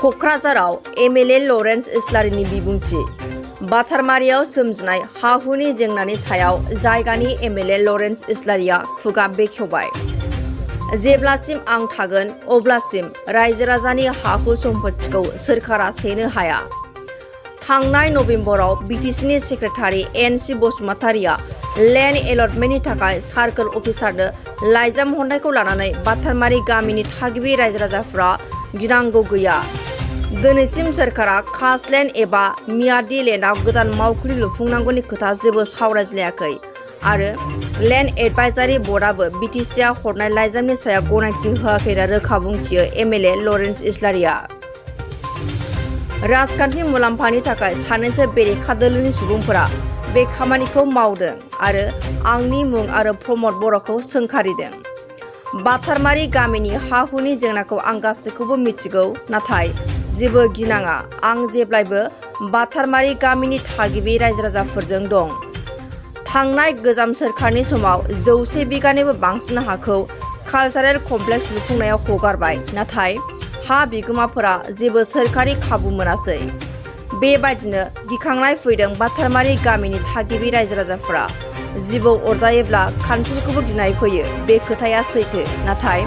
क'क्राझाराव MLA Lawrence इस्लारिनि बिबुंथि बाथारमारियाव सोमजिनाय हा-हुनि जेंनानि सायाव जायगानि एमएलए लरेन्स इस्लारिया खुगा बेखेवबाय। जेब्लासिम आं थागोन अब्लासिम रायजो-राजानि हा-हु सम्पथिखौ सोरखारा सेनो हाया। थांनाय नबेम्बराव बिटिसिनि सेक्रेटारि एन.सि. बसुमतारिया लेन्ड एलटमेन्टनि थाखाय सार्कोल अफिसारनो लाइजाम हरनायखौ लानानै बाथारमारि गामिनि थागिबि रायजो-राजाफ्रा गिनांगौ गैया। दिनैसिम सोरखारा खास लेन्ड एबा मियादि लेन्डआव गोदान मावखुलि लुफुंनांगौनि खोथा जेबो सावरायज्लायाखै आरो लेन्ड एडभाइजारि बर्डआबो बिटिसिआ हरनाय लाइजामनि सायाव गनायथि होआखै होनना रोखा बुंथियो एमएलए लरेन्स इस्लारिया। राजखान्थि मुलाम्फानि थाखाय सानैसो बेरेखा दोलोनि सुबुंफोरा बे खामानिखौ मावदों आरो आंनि मुं आरो प्रमद बर'खौ सोंखारिदों। बाथारमारि गामिनि हा-हुनि जेंनाखौ आं गासैखौबो मिथिगौ, नाथाय जेबो गिनाङा, आं जेब्लायबो बाथारमारि गामिनि थागिबि रायजो-राजाफोरजों दं। थांनाय गोजाम सोरखारनि समाव 100 बिगानिबो बांसिन हाखौ कालचारेल कमप्लेक्स लुफुंनायाव हगारबाय, नाथाय हा बिगोमाफोरा जेबो सोरखारि खाबु मोनासै। बेबायदिनो गिखांनाय फैदों बाथारमारि गामिनि थागिबि रायजो-राजाफोरा। जिबौ अरजायोब्ला खानस्रिखौबो गिनाय फैयो, बे खोथाया सैथो। नाथाय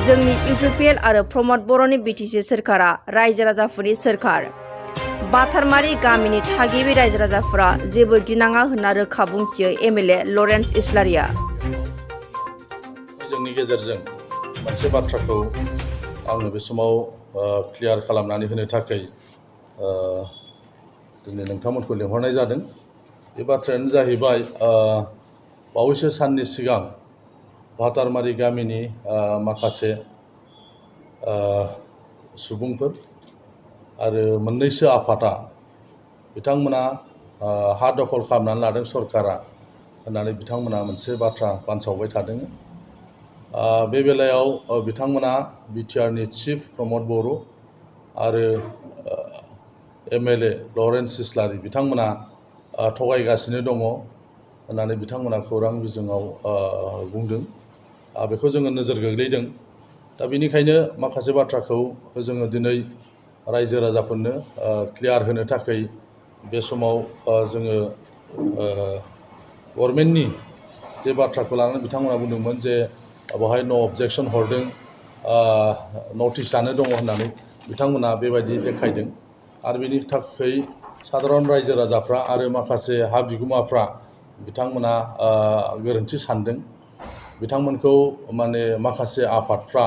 जोंनि इउपिपिएल आरो प्रमद बर'नि बिटिसि सोरखारा रायजो-राजाफोरनि सोरखार। बाथारमारि गामिनि थागिबि रायजो-राजाफोरा जेबो गिनाङा होनना रोखा बुंथियो एमएलए लरेन्स इस्लारिया। जोंनि गेजेरजों मोनसे बाथ्राखौ आङो बे समाव क्लियार खालामनानै होनो थाखाय दिनै नोंथांमोनखौ लिंहरनाय जादों। बे बाथ्रायानो जाहैबाय बावैसो साननि सिगां बाथारमारि गामिनि माखासे सुबुंफोर आरो मोननैसो आफादा बिथांमोना हा दखल खालामनानै लादों सरकारा होननानै बिथांमोना मोनसे बाथ्रा बानसावबाय थादों। बे बेलायाव बिथांमोना बिटिआरनि चिफ प्रमद बर' आरो एमएलए लरेन्स इस्लारि बिथांमोना थगायगासिनो दङ होननानै बिथांमोना खौरां बिजोङाव बुंदों। बेखौ जोङो नोजोर गोग्लैदों। दा बेनिखायनो माखासे बाथ्राखौ जोङो दिनै रायजो राजाफोरनो क्लियार होनो थाखाय बे समाव जोङो गभर्नमेन्टनि जे बाथ्राखौ लानानै बिथांमोना बुंदोंमोन जे बेवहाय नो अबजेक्सन हरदों, नटिसआनो दङ होननानै बिथांमोना बेबायदि देखायदों। आरो बेनि थाखाय साधारन रायजो राजाफ्रा आरो माखासे हा बिगोमाफ्रा बिथांमोना गोरोन्थि सानदों। बिथांमोनखौ माने माखासे आफादफ्रा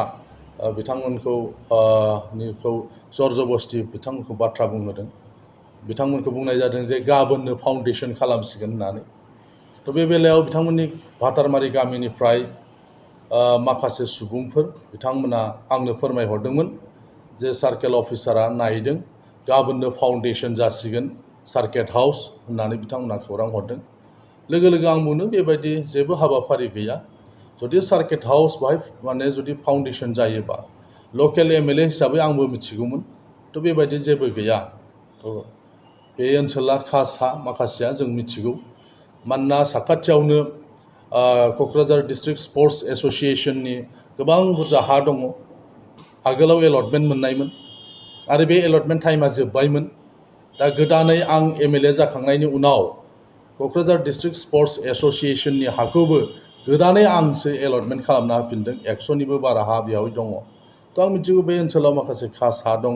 बिथांमोनखौ जर-जबस्ति बिथांमोनखौ बाथ्रा बुंहोदों। बिथांमोनखौ बुंनाय जादों जे गाबोननो फाउन्डेसन खालामसिगोन होननानै। थ' बे बेलायाव बिथांमोननि बाथारमारि गामिनिफ्राय माखासे सुबुंफोर बिथांमोना आंनो फोरमायहरदोंमोन जे सार्केल अफिसारा नायदों, गाबोननो फाउन्डेसन जासिगोन सार्किट हाउस होननानै बिथांमोना खौरां हरदों। लोगो लोगो आं बुंनो बेबायदि जेबो हाबाफारि गैया। जुदि सार्किट हाउस बाहाय माने जुदि फाउन्डेसन जायोबा लकेल एमएलए हिसाबै आंबो मिथिगौमोन। थ' बेबायदि जेबो गैया। थ' बे ओनसोला खास हा माखासेया जों मिथिगौ। मानोना साखाथियावनो क'क्राझार डिस्ट्रिक्ट स्पर्ट्स एस'सिएशननि गोबां बुरजा हा दङ। आगोलाव एलटमेन्ट मोननायमोन आरो बे एलटमेन्ट टाइमा जोब्बायमोन। दा गोदानै आं एमएलए जाखांनायनि उनाव क'क्राझार डिस्ट्रिक्ट स्पर्ट्स एस'सिएशननि हाखौबो गोदानै आंसो एलटमेन्ट खालामना होफिनदों। 100निबो बारा हा बेयाव दङ। थ' आं मिथिगौ बे ओनसोलाव माखासे खास हा दङ।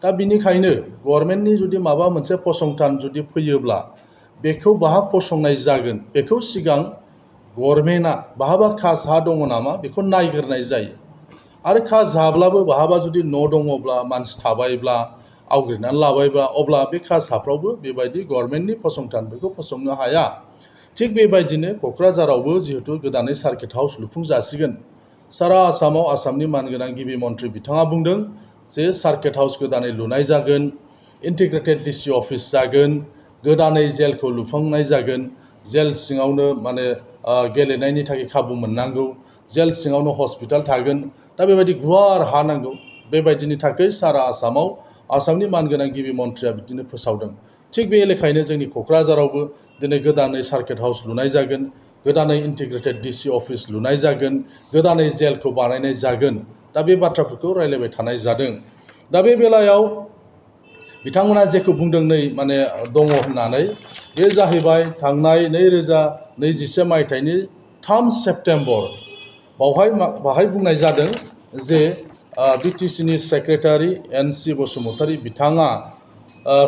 दा बिनिखायनो गभर्नमेन्टनि जुदि माबा मोनसे फसंथान जुदि फैयोब्ला बेखौ बाहा फसंनाय जागोन, बेखौ सिगां गभर्नमेन्टआ बहाबा खास हा दङ नामा बेखौ नायग्रोनाय जायो। आरो खास हाब्लाबो बहाबा जुदि न' दङब्ला, मानसि थाबायब्ला, आवग्रिनानै लाबायब्ला, अब्ला बे खास हाफ्रावबो बेबायदि गभर्नमेन्टनि फसंथानफोरखौ फसंनो हाया। थिग बेबायदिनो क'क्राझारावबो जिहेतु गोदानै सार्किट हाउस लुफुं जासिगोन, सारा आसामाव आसामनि मानगोनां गिबि मन्थ्रि बिथाङा बुंदों जे सार्किट हाउस गोदानै लुनाय जागोन, इन्टिग्रेटेड डिसि अफिस जागोन, गोदानै जेलखौ लुफुंनाय जागोन, जेल सिङावनो माने गेलेनायनि थाखाय खाबु मोननांगौ, जेल सिङावनो हस्पिटाल थागोन। दा बेबायदि गुवार हा नांगौ। बेबायदिनि थाखाय सारा आसामाव आसामनि मानगोनां गिबि मन्थ्रिया बिदिनो फोसावदों। थिग बे लेखायैनो जोंनि क'क्राझारावबो दिनै गोदानै सार्किट हाउस लुनाय जागोन, गोदानै इन्टिग्रेटेड डिसि अफिस लुनाय जागोन, गोदानै जेलखौ बानायनाय जागोन। दा बे बाथ्राफोरखौ रायलायबाय थानाय जादों। दा बे बेलायाव बिथांमोना जेखौ बुंदों नै माने दङ होननानै बे जाहैबाय थांनाय 2021 मायथाइनि 3 सेप्टेम्बर बावहाय बुंनाय जादों जे बिटिसिनि सेक्रेटारि एन.सि. बसुमतारी बिथाङा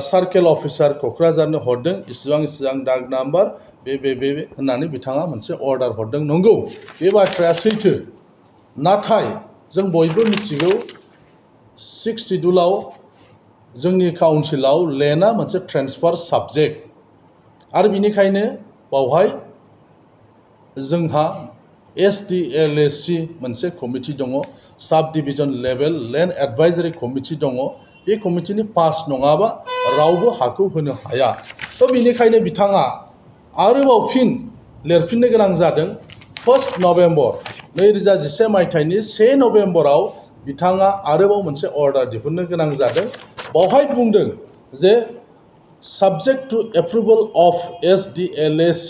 सार्केल अफिसार क'क्राझारनो हरदों इसिबां दाग नाम्बार बे होननानै बिथाङा मोनसे अर्डार हरदों। नंगौ बे बाथ्राया सैथो, नाथाय जों बयबो मिथिगौ 6 सिड्युलाव जोंनि काउन्सिलाव लेन्डआ मोनसे ट्रेन्सफार साबजेक्ट आरो बिनिखायनो बावहाय जोंहा SDLAC मोनसे कमिटि दङ, साब डिभिजन लेभेल लेन्ड एडभाइजारि कमिटि दङ। बे कमिटिनि पास नङाबा रावबो हाखौ होनो हाया। थ' बिनिखायनो बिथाङा आरोबाव फिन लिरफिननो गोनां जादों। 1 नभेम्बर 2021 मायथाइनि 1 नभेम्बराव बिथाङा आरोबाव मोनसे अर्डार दिहुननो गोनां जादों। बावहाय बुंदों जे subject to approval of SDLAC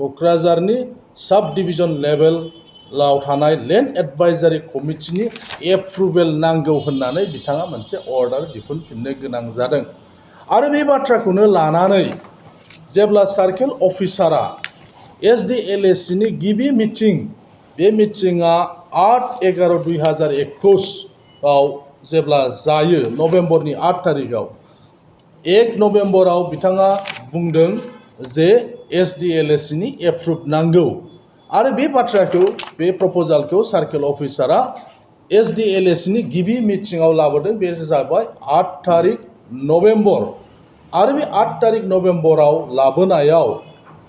क'क्राझारनि साब डिभिजन लेभेलाव थानाय लेन्ड एडभाइजारि कमिटिनि एप्रुभेल नांगौ होननानै बिथाङा मोनसे अर्डार दिहुनफिननो गोनां जादों। आरो बे बाथ्राखौनो लानानै जेब्ला सार्केल अफिसारा SDLACनि गिबि मिटिं, बे मिटिङा 8/11/2021 आव जेब्ला जायो नभेम्बरनि 8 थारिखआव 1 नभेम्बराव बिथाङा बुंदों जे SDLACनि एप्रुभ नांगौ आरो बे बाथ्राखौ बे प्रप'जालखौ सार्केल अफिसारा SDLACनि गिबि मिटिङाव लाबोदों। बे जाबाय 8 थारिख नभेम्बर आरो बे 8 थारिख नभेम्बराव लाबोनायाव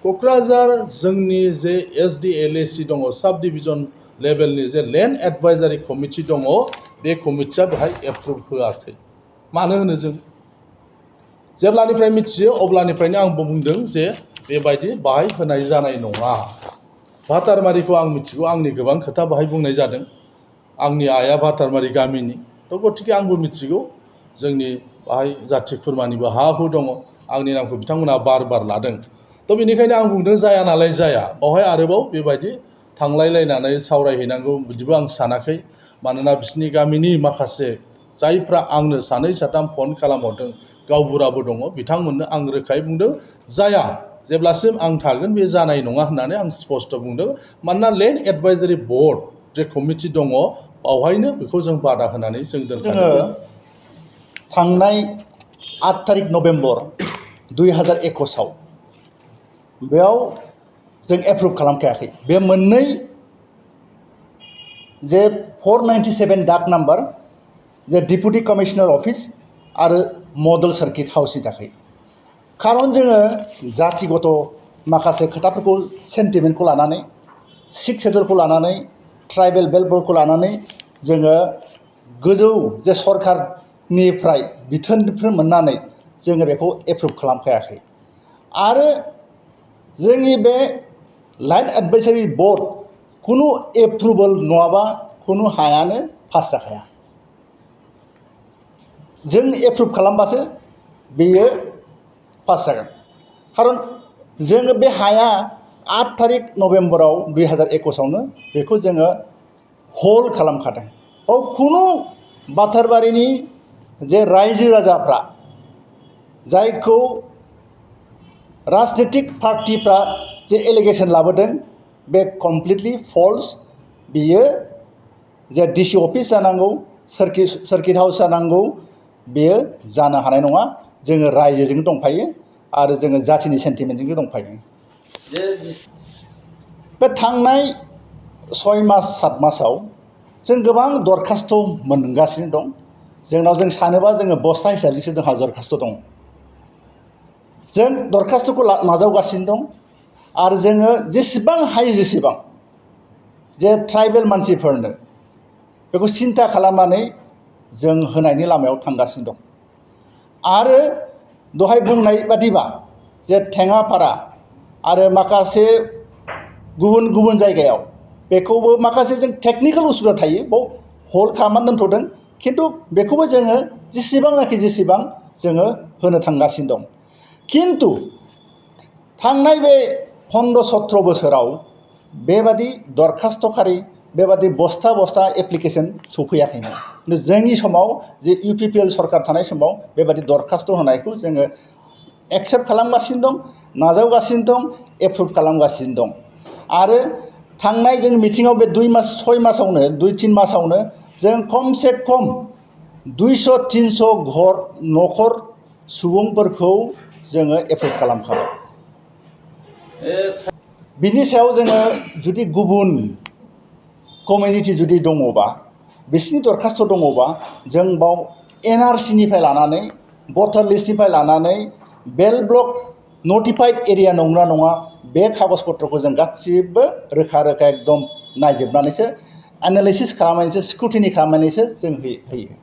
क'क्राझार जोंनि जे SDLAC दङ, साब डिभिजन लेभेलनि जे लेन्ड एडभाइजारि कमिटि दङ, बे कमिटिया बेहाय एप्रुभ होआखै। मानो होनो जों जेब्लानिफ्राय मिथियो अब्लानिफ्रायनो आंबो बुंदों जे बेबायदि बाहाय होनाय जानाय नङा। भातारमारिखौ आं मिथिगौ, आंनि गोबां खोथा बाहाय बुंनाय जादों। आंनि आइया भातारमारि गामिनि, थ' गथिखे आंबो मिथिगौ जोंनि बाहाय जाथि खुरमानिबो हा हु दङ। आंनि नामखौ बिथांमोना बार लादों। थ' बेनिखायनो आं बुंदों जाया नालाय जाया, बावहाय आरोबाव बेबायदि थांलायलायनानै सावरायहैनांगौ बिदिबो आं सानाखै। मानोना बिसिनि गामिनि माखासे जायफ्रा आंनो 2-3 फन खालामहरदों, गावबुराबो दङ, बिथांमोननो आं रोखायै बुंदों जाया, जेब्लासिम आं थागोन बे जानाय नङा होननानै आं स्पष्ट बुंदों। मानोना लेन्ड एडभाइजारि बर्ड जे कमिटि दङ बावहायनो बेखौ जों बादा होनानै जों दोनखादों। थांनाय 8 थारिख नभेम्बर 2021 आव बेयाव जों एप्रुभ खालामखायाखै। बे मोननै जे 497 दाग नाम्बार जे डिपुटि कमिशनार अफिस आरो मडेल सार्किट हाउसनि थाखाय। खारन जोङो जाथिगत माखासे खोथाफोरखौ सेन्टिमेन्टखौ लानानै 6 सिड्युलखौ लानानै ट्राइबेल बेल्ट बर्डखौ लानानै जोङो गोजौ जे सरकारनिफ्राय बिथोनफोर मोननानै जोङो बेखौ एप्रुभ खालामखायाखै। आरो जोंनि बे लेन्ड एडभाइजारि बर्ड खुनु एप्रुभेल नङाबा खुनु हायानो पास जाखाया। जों एप्रुभ खालामबासो बेयो पास जागोन। खारन जोङो बे हाया 8 थारिख नभेम्बराव 2021 आवनो बेखौ जोङो हल्ड खालामखादों। खुनु बातारबारिनि जे रायजो राजाफ्रा जायखौ राजनितिक पार्टिफ्रा जे एलिगेसन लाबोदों बे कमप्लिटलि फल्स। बियो जे डिसि अफिस जानांगौ, सार्किट हाउस जानांगौ, बेयो जानो हानाय नङा। जोङो रायजोजों दंफायो आरो जोङो जाथिनि सेन्टिमेन्टजोंबो दंफायो। बे थांनाय 6 मास 7 मासाव जों गोबां दरखास्त' मोनगासिनो दं। जोंनाव जों सानोबा जोङो बस्था हिसाबैसो जोंहा दरखास्त' दं। जों दरखास्त'खौ नाजावगासिनो दं आरो जोङो जेसेबां हायो जेसेबां जे ट्राइबेल मानसिफोरनो बेखौ सिन्था खालामनानै जों होनायनि लामायाव थांगासिनो दं। आरो दहाय बुंनाय बादिबा जे टेङापारा आरो माखासे गुबुन गुबुन जायगायाव बेखौबो माखासे जों टेकनिकेल उसुबिदा थायो, बाव हल्ड खालामनानै दोनथ'दों। खिन्थु बेखौबो जोङो जेसेबां जोङो होनो थांगासिनो दं। खिन्थु थांनाय बे 15-17 बोसोराव बेबादि दरखास्त'खारि बेबादि बस्था बस्था एप्लिकेसन सफैयाखैमोन। जोंनि समाव जे UPPL सरकार थानाय समाव बेबादि दरखास्त होनायखौ जोङो एक्सेप्ट खालामगासिनो दं, नाजावगासिनो दं, एप्रुभ खालामगासिनो दं। आरो थांनाय जों मिटिङाव बे 2 मास 6 मासावनो 2-3 मासावनो जों खमसे खम 200-300 न'खर सुबुंफोरखौ जोङो एप्रुभ खालामखाबाय। बिनि सायाव जोङो जुदि गुबुन कमिउनिटि जुदि दङबा, बिसिनि दरखास्त दङबा, जों बाव NRCनिफ्राय लानानै भटार लिस्टनिफ्राय लानानै बेल ब्लक नटिफाइड एरिया नंगौना नङा बे कागज पत्रखौ जों गासिबो रोखा रोखा एकदम नायजोबनानैसो एनालाइसिस खालामनानैसो स्क्रुटिनि खालामनानैसो जों होयो।